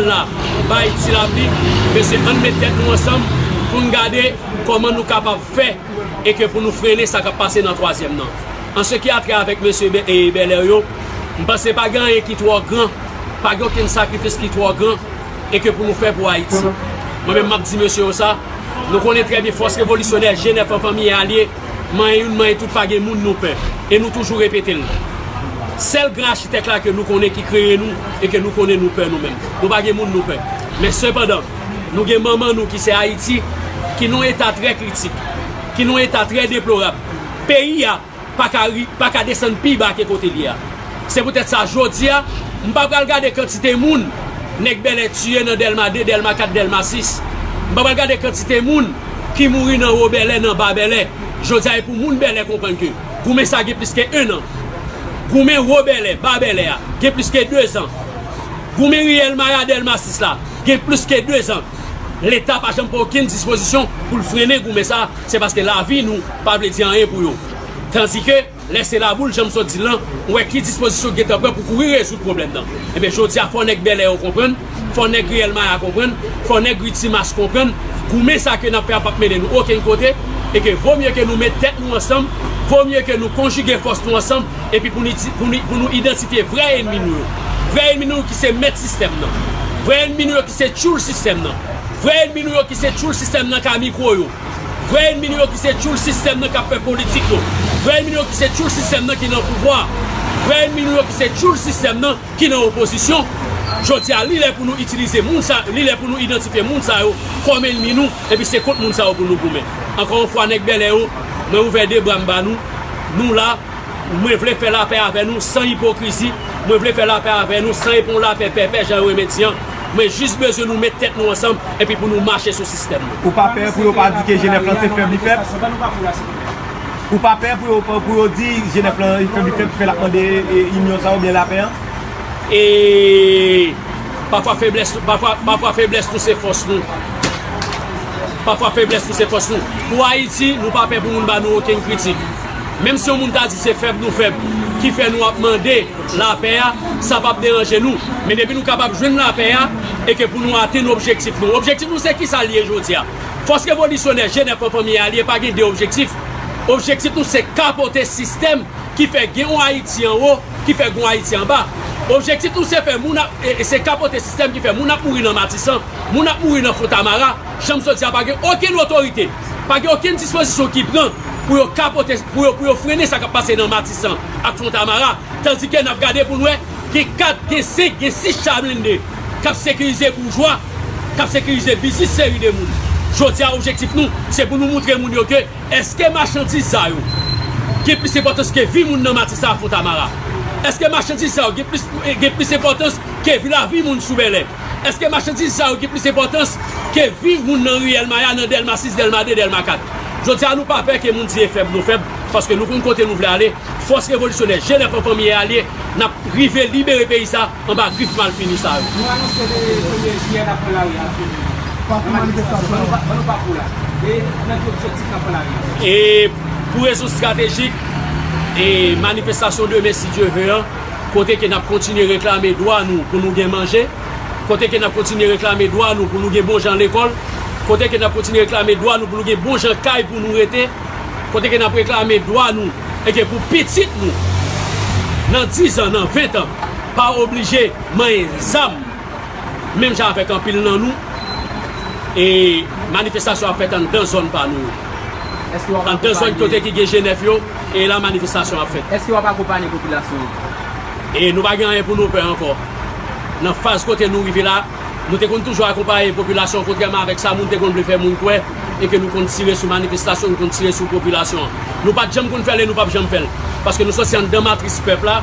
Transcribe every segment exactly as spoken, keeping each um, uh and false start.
la, bay ti lapli, mesye, ann met tèt nou ansanm pou n gade kòman nou kapab fè e ke pou nou frennen sa k ap pase nan twazyèm nan. An se ki a trè avèk mesye Bè- e Bèlè yo, m panse pa gen anyen ki twò gran, pa gen okenn sakrifis ki twò gran e ke pou nou fè pou Ayiti. Mwen menm, m ap di mesye yo sa, nou konnen trè byen fòs revolisyonè G nèf an fanmi e alye, manyen youn, manyen tout, pa gen moun nou pè. E nou toujou repete l. Sèl gran achitèk la ke nou konnen ki kreye nou e ke nou konnen nou pè nou menm. Nou pa gen moun nou pè. Men sepandan, nou gen manman nou ki se Ayiti, ki nan yon eta trè kritik, ki nan yon eta trè deplorab. Peyi a pa ka ri, pa ka desann pi ba ke kote l ye a. Se poutèt sa, jodi a, m pa pral gade kantite moun nèg Bèlè tiye nan Dèlma de, Dèlma kat, Dèlma sis. M pa pral gade kantite moun ki mouri nan Wo Bèlè, nan Ba Bèlè. Jodi a, e pou moun Bèlè konprann ke goumen sa gen plis ke en an. Goumen Wo Bèlè, Ba Bèlè a, gen plis ke dezan. Goumen riyèl Maya, Dèlma sis la, gen plis ke dezan. Leta pa janm pran okenn dispozisyon pou l frennen goumen sa, se paske lavi nou pa vle di anyen pou yo. Tandike, lè se laboul, jan m sot di l lan, ou wè ki dispozisyon ki gentan pran pou kouri rezoud pwoblèm nan. Ebyen, jodi a, fò nèg Bèlè yo konprann, fò nèg riyèl Maya konprann, fò nèg ri Timas konprann, goumen sa ke n ap fè a p ap mennen nou okenn kote, e ke vo mye ke nou met tèt nou ansanm, vo mye ke nou konjige fòs nou ansanm, epi pou nou di- pou nou, pou nou idantifye vrè ènmi nou yo. Vrè ènmi nou yo ki se mèt sistèm nan. Vrè ènmi nou yo ki se tchoul sistèm nan. Vrè ènmi nou yo ki se tchoul sistèm nan ka mikwo yo. Vrè ènmi nou yo ki se tchoul sistèm nan k ap fè politik yo. Vrè ènmi nou yo ki se tchoul sistèm nan ki nan pouvwa. Vrè ènmi nou yo ki se tchoul sistèm nan ki nan opozisyon. Jodi a, li lè pou nou itilize moun sa, li lè pou nou idantifye moun sa yo kòm ènmi nou, epi se kont moun sa yo pou nou goumen. Ankò yon fwa, nèg Bèlè yo, mwen ouvè de bra m ba nou. Nou la, mwen vle fè lapè avè nou san ipokrizi. Mwen vle fè lapè avè nou san epi yon lapè pèpè, jan yo renmen di an. Mwen jis bezwen nou met tèt nou ansanm, epi pou nou mache sou sistèm nan. Ou pa pè pou yo pa di ke G nèf lan se fèb li fèb? Ou pa pè pou yo, pou yo di G nèf lan fèb li fèb, fè l ap mande, e, inyon sa oubyen lapè an? E pafwa feblès, pafwa, pafwa feblès nou se fòs nou. Pafwa feblès nou se fòs nou. Pou Ayiti, nou pa pè pou moun ba nou okenn kritik. Menm si yon moun ta di se fèb nou fèb ki fè nou ap mande lapè a, sa p ap deranje nou. Men depi nou kapab jwenn lapè a e ke pou nou atenn objektif nou. Objektif nou se kisa l ye jodi a? Fòs revolisyonè G nèf an fanmi e alye pa gen de objektif. Objektif nou se kapote sistèm ki fè gen yon Ayiti anwo, ki fè gen yon Ayiti anba. Objektif nou se fè moun ap, e, e se kapote sistèm ki fè moun ap mouri nan Matisan, moun ap mouri nan Fontamara. Jan m sot di a, pa gen okenn otorite, pa gen okenn dispozisyon ki pran pou yo kapote, pou yo, pou yo frennen sa k ap pase nan Matisan ak Fontamara. Tandike n ap gade pou n wè, gen kat, gen senk, gen sis cha blende k ap sekirize boujwa, k ap sekirize biznis seri de moun. Jodi a, objektif nou, se pou nou moutre moun yo ke èske machandiz sa yo gen plis enpòtans ke vi moun nan Matisan ak Fontamara? Èske machandiz sa yo gen plis, gen plis enpòtans ke vi, lavi moun sou Bèlè? Èske machandiz sa yo gen plis enpòtans ke vi moun nan riyèl Maya, nan Dèlma sis, Dèlma de, Dèlma kat? Jodi a, nou pa pè ke moun di e fèb nou fèb, paske nou konn kote nou vle ale. Fòs revolisyonè G nèf an fanmi e alye, n ap rive libere peyi sa anba grif malfini sa yo. Nou anonse le premye jiyè n ap pran lari a, sou nan manifestasyon. Ban nou pa- ban nou pakou la. E nan ki objektif n ap pran lari a? E pou rezon estratejik, e manifestasyon demen, si Dye ve an, kote ke n ap kontinye reklame dwa nou pou nou gen manje, kote ke n ap kontinye reklame dwa nou pou nou gen bon jan lekòl, kote ke n ap kontinye reklame dwa nou pou nou gen bon jan kay pou nou rete, kote ke n ap reklame dwa nou e ke pou pitit nou, nan diz an, nan ven an, pa oblije manyen zam menm jan avèk anpil nan nou. E manifestasyon ap fèt anndan zòn pa nou yo. Èske w ap Anndan zòn akonpanye- kote ki gen G nèf yo, e la manifestasyon ap fèt. Èske w ap akonpanye popilasyon an? E nou pa gen anyen pou nou pè ankò. Nan faz kote nou rive la, nou te konn toujou akonpaye popilasyon, kontrèman avèk sa moun te konn vle fè moun kwè, e ke nou konn tire sou manifestasyon, nou konn tire sou popilasyon an. Nou pa t janm konn fè l e nou p ap janm fè l. Paske nou sòti anndan matris pèp la,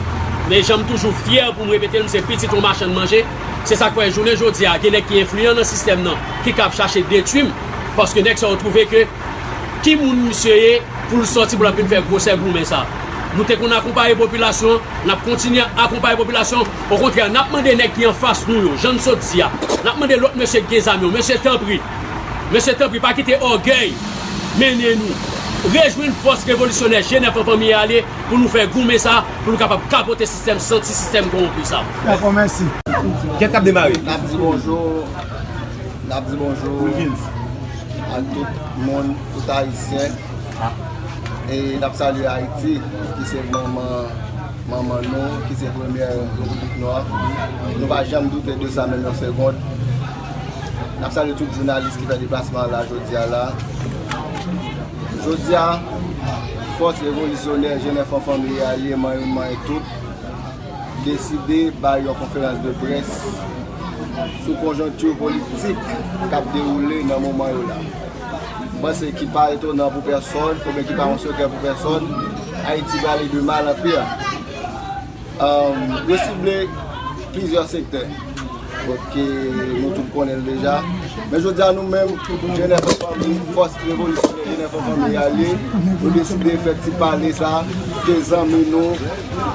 men jan m toujou fyè pou m repete l, m se pitit yon machann manje. Se sa k fè jounen jodi a, gen nèg ki enfliyan nan sistèm nan, ki ka ap chache detwi m, paske nèg sa yo twouve ke ki moun misye ye pou l sòti pou l ap vin fè gwosè goumen sa. Nou te konn akonpaye popilasyon an, n ap kontinye akonpaye popilasyon an. Okontrè, n ap mande nèg ki anfas nou yo, jan n sot di a, n ap mande lòt mesye ki gen zam yo, mesye tanpri, mesye tanpri, pa kite ògèy mennen nou. Rejwenn Fòs Revolisyonè Jenèf an Fanmi e Alye pou nou fè goumen sa, pou nou kapab kapote sistèm santi, sistèm kowonpi sa. Dakò, mèsi. Kèt k ap demare. N ap di bonjou, n ap di bonjou ak tout moun, tout Ayisyen. E n ap salye Ayiti, ki se manman, manman nou, ki se premyè repiblik nou an. Nou pa janm doute de sa, menm yon segonn. N ap salye tout jounalis ki fè deplasman an la jodi a la. Jodi a, Fòs Revolisyonè Jenèf an Fanmi e Alye, manyen youn, manyen tout, deside bay yon konferans de près sou konjonkti politik k ap dewoule nan moman yo la. M panse ki pa etonan pou pèsonn, oubyen ki pa yon sekrè pou pèsonn, Ayiti prale de mal an pire. Yo sible plizyè sektè. Bon, ke nou tout konnen l deja. Men jodi a, nou menm, Jenèf an Fanmi, Fòs Revolisyonè Jenèf an Fanmi e Alye, nou deside fè ti pale sa ke zanmi nou,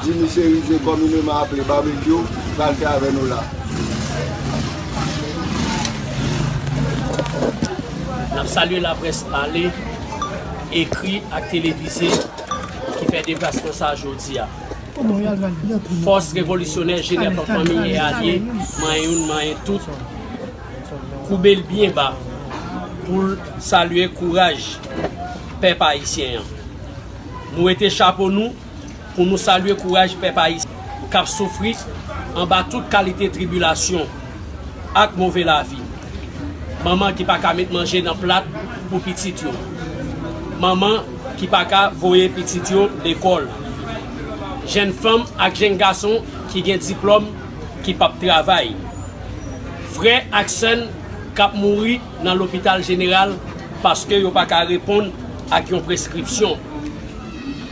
Jimmy Chérizier, kòmineman aple Babekyou, pral fè avè nou la. N ap salye laprès pale, ekri ak televize ki fè deplasman sa a jodi a. Fòs Revolisyonè Jenèf an Fanmi e Alye, manyen youn, manyen tout, koube l byen ba pou l salye kouraj pèp ayisyen an. Nou wete chapo nou pou nou salye kouraj pèp ayisyen k ap soufri anba tout kalite tribilasyon ak move lavi. Manman ki pa ka met manje nan plat pou pitit yo. Manman ki pa ka voye pitit yo lekòl. Jèn fanm ak jèn gason ki gen diplòm ki p ap travay. Frè ak sè n k ap mouri nan lopital jeneral paske yo pa ka reponn ak yon preskripsyon.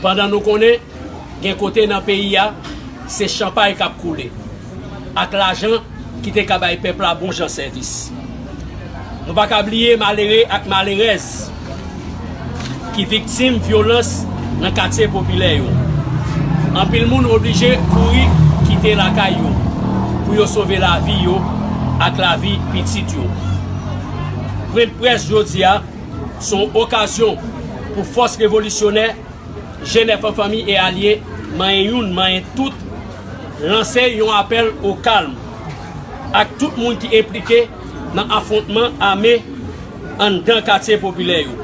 Pandan nou konnen, gen kote nan peyi a, se chanpay k ap koule, ak lajan ki te ka bay pèp la bon jan sèvis. Nou pa ka bliye malere ak malerèz ki viktim vyolans nan katye popilè yo. Anpil moun oblije kouri kite lakay yo pou yo sove lavi yo ak lavi pitit yo. Pwen près jodi a se yon okazyon pou Fòs Revolisyonè Jenèf an Fanmi e Alye, manyen youn, manyen tout, lanse yon apèl o kalm ak tout moun ki enplike nan afwontman ame anndan katye popilè yo.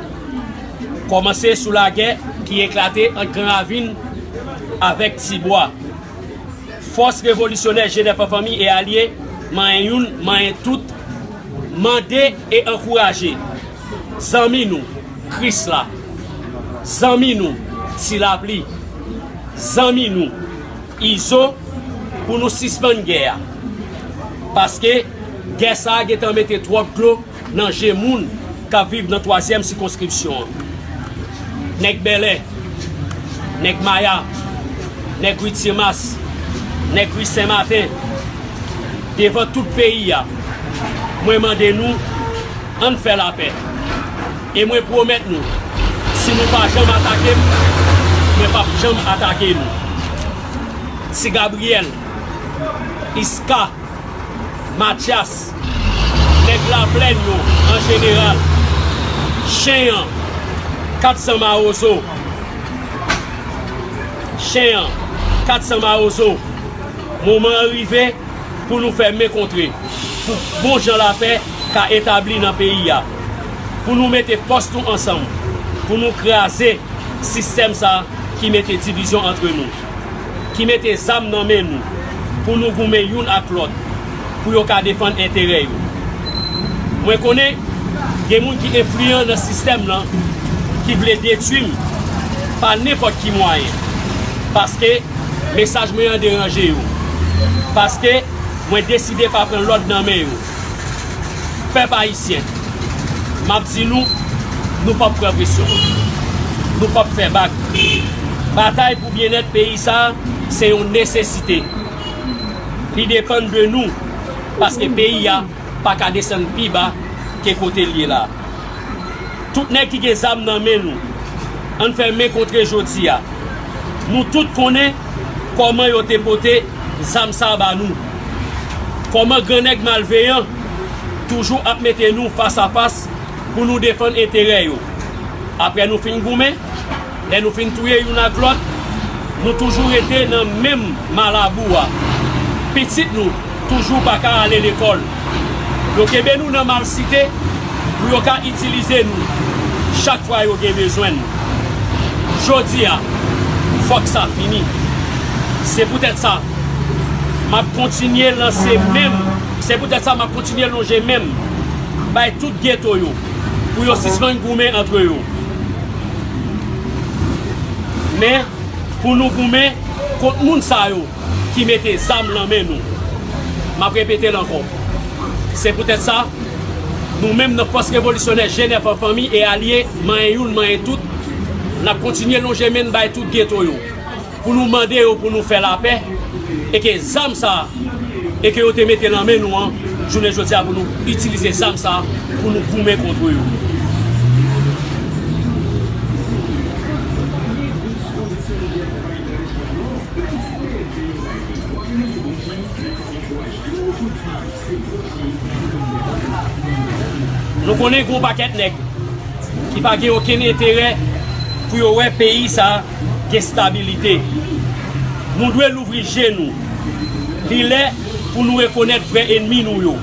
Kòmanse sou lagè ki eklate ant Gran Ravin avèk Tibwa. Fòs Revolisyonè Jenèf an Fanmi e Alye, manyen youn, manyen tout, mande e ankouraje zanmi nou, Krisla, zanmi nou, Ti Lapli, zanmi nou, Izo, pou nou sispann gè a. Paske gè sa a gentan mete twòp dlo nan je moun k ap viv nan twazyèm sikonskripsyon an. Nèg Bèlè, nèg Maya, nèg Ri Timas, nèg Ri Sen Maten, devan tout peyi a, mwen mande nou, ann fè lapè. E mwen pwomèt nou, si nou pa janm atake m, mwen p ap janm atake nou. Ti Gabriyèl, Iska, Matyas, nèg Laplèn yo an jeneral, Chen an, Kat San Mawozo, Chen an, Kat San Mawozo, moman an rive pou nou fè men kontre, pou bon jan lapè ka etabli nan peyi a, pou nou mete fòs nou ansanm, pou nou kraze sistèm sa a ki mete divizyon antre nou, ki mete zam nan men nou, pou nou goumen youn ak lòt, pou yo ka defann enterè yo. Mwen konnen gen moun ki enfliyan nan sistèm nan, ki vle detwi m pa nenpòt ki mwayen, paske mesaj mwen an deranje yo, paske mwen deside pa pran lòd nan men yo. Pèp ayisyen, m ap di nou, nou p ap pran presyon. Nou p ap fè bak. Batay pou byennèt peyi sa a, se yon nesesite. Li depann de nou, paske peyi a pa ka desann pi ba ke kote l ye la. Tout nèg ki gen zam nan men nou, ann fè men kontre jodi a. Nou tout konnen kòman yo te pote zam sa a ba nou. Kòman grannèg malveyan toujou ap mete nou fas a fas pou nou defann enterè yo. Apre nou fin goumen, lè nou fin touye youn ak lòt, nou toujou rete nan menm malabou a. Pitit nou toujou pa ka ale lekòl. Yo kenbe nou nan malsite pou yo ka itilize nou chak fwa yo gen bezwen nou. Jodi a, fòk sa fini. Se poutèt sa, m ap kontinye lanse men m. Se poutèt sa, m ap kontinye lonje men m bay tout geto yo pou yo sispann goumen antre yo. Men, pou nou goumen kont moun sa yo ki mete zam nan men nou. M ap repete l ankò. Se poutèt sa, nou menm nan Fòs Revolisyonè G nèf an fanmi e alye, manyen youn, manyen tout, n ap kontinye lonje men n bay tout geto yo, pou nou mande yo pou nou fè lapè, e ke zam sa a, e ke yo te mete nan men nou an, jounen jodi a pou nou itilize zam sa a pou nou goumen kont yo. Nou konnen gen yon pakèt nèg ki pa gen okenn enterè pou yo wè peyi sa a gen stabilite. Nou dwe louvri je nou. Li lè pou nou rekonèt vrè ènmi nou yo.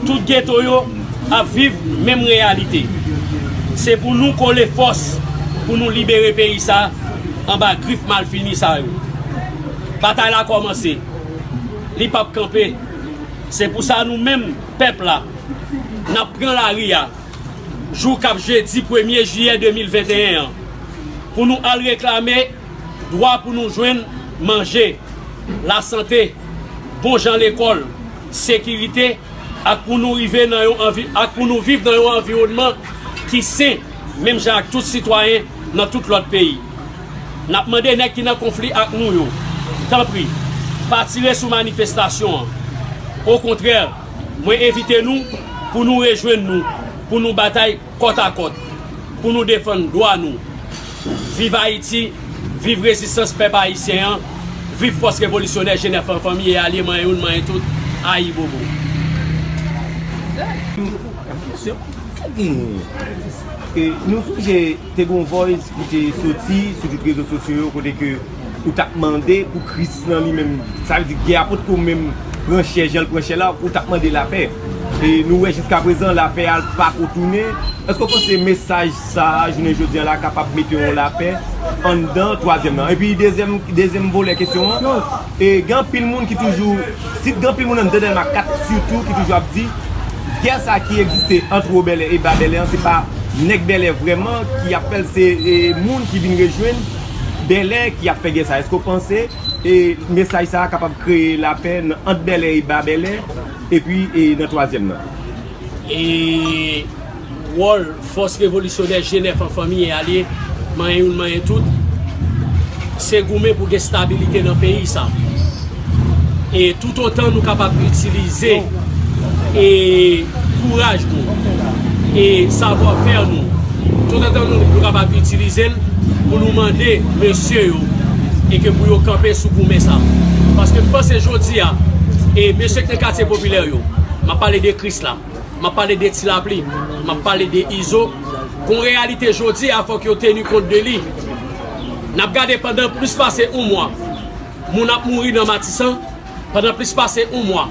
Tout geto yo ap viv menm reyalite. Se pou nou kole fòs pou nou libere peyi sa a anba grif malfini sa yo. Batay la kòmanse. Li p ap kanpe. Se pou sa nou menm, pèp la, n ap pran lari a, jou k ap jedi premye jiyè de mil venteyen an, pou nou al reklame dwa pou nou jwenn manje, lasante, bon jan lekòl, sekirite, ak pou nou rive nan yon anvi-, ak pou nou viv nan yon anviwònman ki sen, menm jan ak tout sitwayen nan tout lòt peyi. N ap mande nèg ki nan konfli ak nou yo, tanpri, pa tire sou manifestasyon an. Okontrè, mwen envite nou pou nou rejwenn nou, pou nou batay kòtakòt, pou nou defann dwa nou. Viv Ayiti, viv rezistans pèp ayisyen an, viv Fòs Revolisyonè G nèf an fanmi e alye, manyen youn, manyen tout, ayibobo. Sa gen. E, nou sonje te gon voice ki te soti sou tout rezo sosyo yo kote ke ou t ap mande pou Kris lan li menm, sa vle di gè a potko menm pran chè jan l pran chè la, ou t ap mande lapè. E nou wè jiska prezan lapè a pa ko tounen. Èske w panse mesaj sa a, jounen jodi a la, kapab mete yon lapè anndan twazyèm nan? Epi dezyèm, dezyèm volè kesyon an, e gen anpil moun ki toujou, si gen anpil moun anndan Dèlma kat sitou ki toujou ap di, gè sa ki egziste ant Wo Bèlè e Ba Bèlè an, se pa nèg Bèlè vrèman ki ap fè l, se, e, moun ki vin rejwenn Bèlè ki ap fè gè sa. Èske w panse, e, mesaj sa a kapab kreye lapè nan, ant Bèlè e Ba Bèlè, epi, e, nan twazyèm nan? E wòl Fòs Revolisyonè G nèf an fanmi e alye, manyen youn, manyen tout, se goumen pou gen stabilite nan peyi sa. E toutotan nou kapab itilize e kouraj nou e savwafè nou, toutotan nou, nou kapab itilize l pou nou mande mesye yo e ke pou yo kanpe sou goumen sa. Paske m panse jodi a, e mesye k nan katye popilè yo, m ap pale de Kris la, m ap pale de Ti Lapli, m ap pale de Izo. Gon reyalite jodi a, fòk yo teni kont de li. N ap gade pandan plis pase yon mwa, moun ap mouri nan Matisan. Pandan plis pase yon mwa,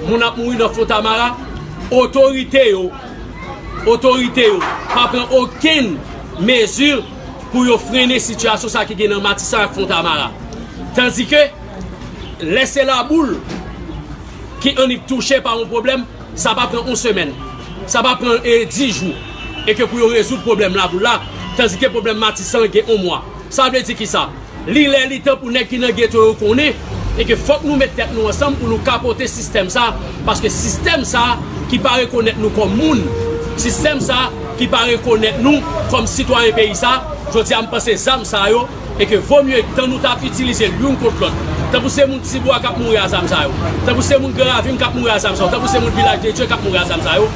moun ap mouri nan Fontamara. Otorite yo, otorite yo pa pran okenn mezi pou yo frennen sitiyasyon sa ki gen nan Matisan ak Fontamara. Tandike, lè se laboul ki annik touche pa yon pwoblèm, sa pa pran yon semèn, sa pa pran, e, dis jou, e ke pou yo rezoud pwoblèm laboul la, tandike pwoblèm Matisan gen yon mwa. Sa vle di kisa? Li lè li tan pou nèg ki nan geto yo konnen, e ke fòk nou met tèt nou ansanm pou nou kapote sistèm sa, paske sistèm sa ki pa rekonèt nou kòm moun, sistèm sa ki pa rekonèt nou kòm sitwayen peyi sa, jodi a m panse zam sa yo, e ke vomye tan nou t ap itilize l youn kont lòt. Tankou se moun Tibwa k ap mouri a zam sa yo. Tankou se moun Gran Ravin k ap mouri a zam sa yo. Tankou se moun Vilaj de Dye k ap mouri a zam sa yo.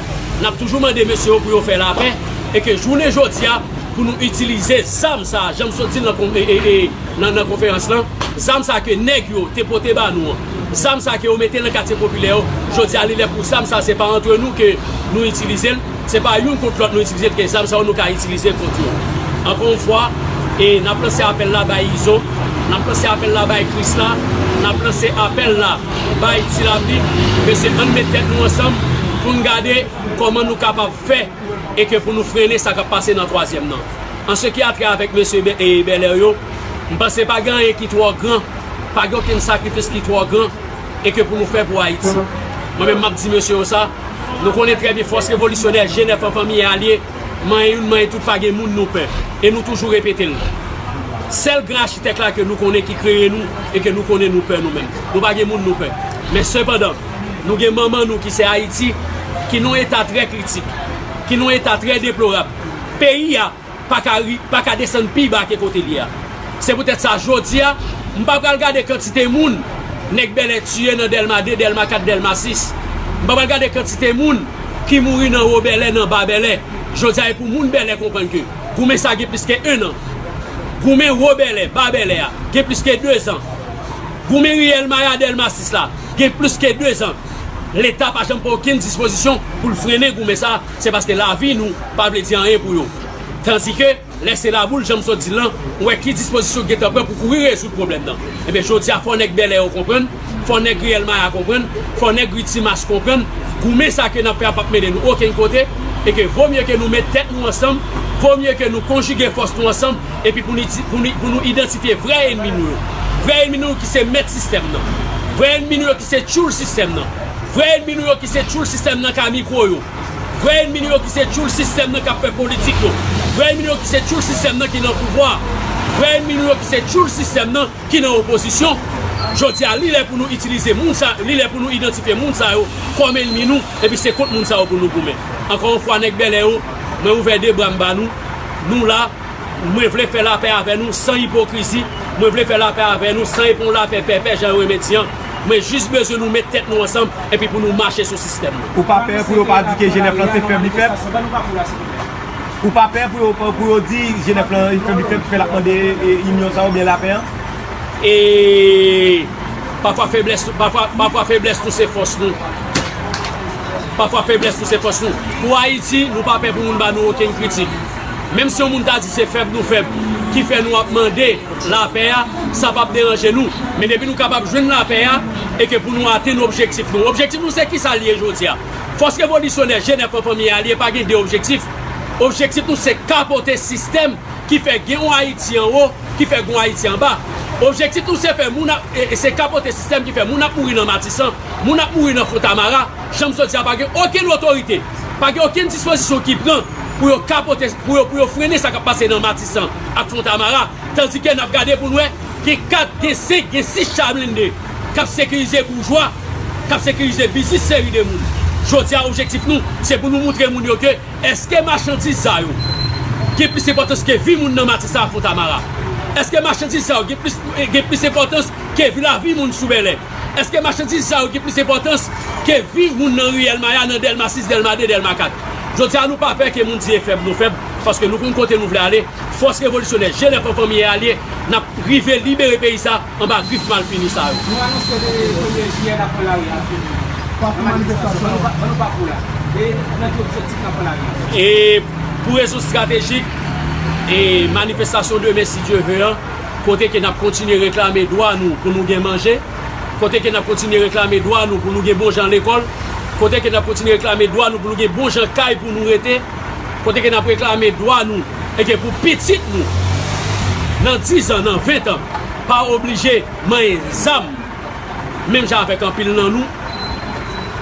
N ap toujou mande mesye yo pou yo fè lapè, e ke jounen jodi a, pou nou itilize zam sa a, jan m sot di l nan kon-, e, e, e, nan, nan konferans lan, zam sa a ke nèg yo te pote ba nou an, Zam sa ke yo mete nan katye popilè yo, jodi a li lè pou zam sa, se pa antre nou ke nou itilize l, se pa youn kont lòt nou itilize l, ke zam sa yo nou ka itilize kont yo. Ankò yon fwa, e n ap lanse apèl la bay Izo, n ap lanse apèl la bay Krisla, n ap lanse apèl la bay Ti Lapli, mesye, ann met tèt nou ansanm pou n gade kòman nou kapab fè e ke pou nou frennen sa k ap pase nan twazyèm nan. An se ki a trè avèk mesye Bè-, e Bèlè yo, m panse pa gen anyen ki twò gran, pa gen okenn sakrifis ki twò gran e ke pou nou fè pou Ayiti. Mwen menm m ap di mesye yo sa, nou konnen trè byen fòs revolisyonè G nèf an fanmi e alye, manyen youn, manyen tout, pa gen moun nou pè. E nou toujou repete l. Sèl gran achitèk la ke nou konnen ki kreye nou e ke nou konnen nou pè nou menm. Nou pa gen moun nou pè. Men sepandan, nou gen manman nou ki se Ayiti, ki nan yon eta trè kritik, ki nan yon eta trè deplorab. Peyi a pa ka ri-, pa ka desann pi ba ke kote l ye a. Se poutèt sa, jodi a, m pa pral gade kantite moun nèg Bèlè tiye nan Dèlma de, Dèlma kat, Dèlma sis. M pa pral gade kantite moun ki mouri nan Wo Bèlè, nan Ba Bèlè. Jodi a, e pou moun Bèlè konprann ke goumen sa gen plis ke en an. Goumen Wo Bèlè, Ba Bèlè a, gen plis ke de zan. Goumen riyèl Maya, Dèlma sis la, gen plis ke de zan. Leta pa janm pran okenn dispozisyon pou l frennen goumen sa, se paske lavi nou pa vle di anyen pou yo. Tandike, lè se laboul, jan m sot di l lan, ou wè ki dispozisyon ki gentan pran pou kouri rezoud pwoblèm nan. Ebyen, jodi a, fò nèg Bèlè yo konprann, fò nèg riyèl Maya konprann, fò nèg ri Timas konprann, goumen sa ke n ap fè a p ap mennen nou okenn kote, e ke vo mye ke nou met tèt nou ansanm, vo mye ke nou konjige fòs nou ansanm, epi pou nou di, pou nou, pou nou idantifye vrè ènmi nou yo. Vrè ènmi nou yo ki se mèt sistèm nan. Vrè ènmi nou yo ki se tchoul sistèm nan. Vrè ènmi nou yo ki se tchoul sistèm nan k a mikwo yo. Vrè ènmi nou yo ki se tchoul sistèm nan k ap fè politik yo. Vrè ènmi nou yo ki se tchoul sistèm nan ki nan pouvwa. Vrè ènmi nou yo ki se tchoul sistèm nan ki nan opozisyon. Jodi a, li lè pou nou itilize moun sa, li lè pou nou idantifye moun sa yo kòm ènmi nou, epi se kont moun sa yo pou nou goumen. Ankò yon fwa, nèg Bèlè yo, mwen ouvè de bra m ba nou. Nou la, mwen vle fè lapè avè nou san ipokrizi, mwen vle fè lapè avè nou san e pa yon lapè pèpè, jan yo renmen di an. Mwen jis bezwen nou met tèt nou ansanm, epi pou nou mache sou sistèm nan. Ou pa pè pou yo pa di ke G nèf lan se fèb li fèb? Ou pa pè pou yo, pou yo di G nèf lan fèb li fèb, ki fè l ap mande, e, inyon sa oubyen lapè an? E pafwa feblès, pafwa, pafwa feblès nou se fòs nou. Pafwa feblès nou se fòs nou. Pou Ayiti, nou pa pè pou moun ba nou okenn kritik. Menm si yon moun ta di se fèb nou fèb ki fè nou ap mande lapè a, sa p ap deranje nou. Men depi nou kapab jwenn lapè a, e ke pou nou atenn objektif nou. Objektif nou se kisa l ye jodi a? Fòs revolisyonè G nèf an fanmi e alye pa gen de objektif. Objektif nou se kapote sistèm ki fè gen yon Ayiti anwo, ki fè gen yon Ayiti anba. Objektif nou se fè moun ap, e, e se kapote sistèm ki fè moun ap mouri nan Matisan, moun ap mouri nan Fontamara. Jan m sot di a, pa gen okenn otorite, pa gen okenn dispozisyon ki pran pou yo kapote, pou yo, pou yo frennen sa k ap pase nan Matisan ak Fontamara. Tandike n ap gade pou n wè, gen kat, gen senk, gen sis cha blende k ap sekirize boujwa, k ap sekirize biznis seri de moun. Jodi a, objektif nou, se pou nou montre moun yo ke èske machandiz sa yo gen plis enpòtans ke vi moun nan Matisan ak Fontamara? Èske machandiz sa yo gen plis, gen plis enpòtans ke vi, lavi moun sou Bèlè? Èske machandiz sa yo gen plis enpòtans ke vi moun nan riyèl Maya, nan Dèlma sis, Dèlma de, Dèlma kat? Jodi a, nou pa pè ke moun di e fèb nou fèb, paske nou konn kote nou vle ale. Fòs revolisyonè G nèf an fanmi e alye, n ap rive libere peyi sa anba grif malfini sa yo. Nou anonse le premye jiyè n ap pran lari a. Nan manifestasyon, ban nou pa, ban nou pakou la. E nan ki objektif n ap pran lari a? E pou rezon estratejik, e manifestasyon demen, si Dye ve an, kote ke n ap kontinye reklame dwa nou pou nou gen manje, kote ke n ap kontinye reklame dwa nou pou nou gen bon jan lekòl, kote ke n ap kontinye reklame dwa nou pou nou gen bon jan kay pou nou rete, kote ke n ap reklame dwa nou e ke pou pitit nou nan diz an, nan ven an, pa oblije manyen zam menm jan avèk anpil nan nou.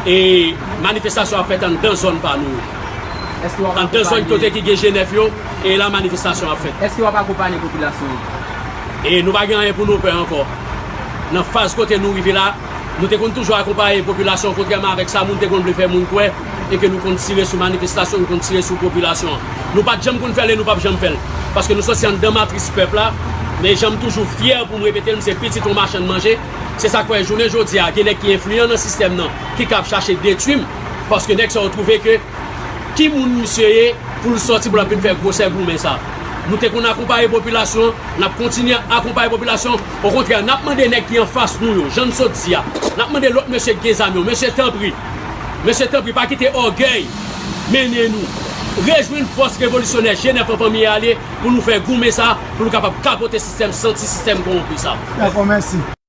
E manifestasyon ap fèt anndan zòn pa nou yo. Èske w ap anndan zòn akonpanye kote ki gen G nèf yo, e la manifestasyon ap fèt. Èske w ap akonpanye popilasyon an? E nou pa gen anyen pou nou pè ankò. Nan faz kote nou rive la, nou te konn toujou akonpaye popilasyon, kontrèman avèk sa moun te konn vle fè moun kwè, e ke nou konn tire sou manifestasyon, nou konn tire sou popilasyon an. Nou pa t janm konn fè l e nou p ap janm fè l. Paske nou sòti anndan matris pèp la, men jan m toujou fyè pou m repete l, m se pitit yon machann manje. Se sa k fè jounen jodi a, gen nèg ki enfliyan nan sistèm nan, ki kab chache detwi m, paske nèg sa yo twouve ke ki moun misye ye pou l sòti pou l ap vin fè gwosè goumen sa. Nou te konn akonpaye popilasyon, n ap kontinye akonpaye popilasyon. Okontrè, n ap mande nèg ki anfas nou yo, jan n sot di a, n ap mande lòt mesye ki gen zam yo, mesye tanpri, mesye tanpri, pa kite ògèy mennen nou. Rejwenn fòs revolisyonè G nèf an Fanmi ale pou nou fè goumen sa, pou nou kapab kapote sistèm santi, sistèm kowonpi sa. Dakò, mèsi.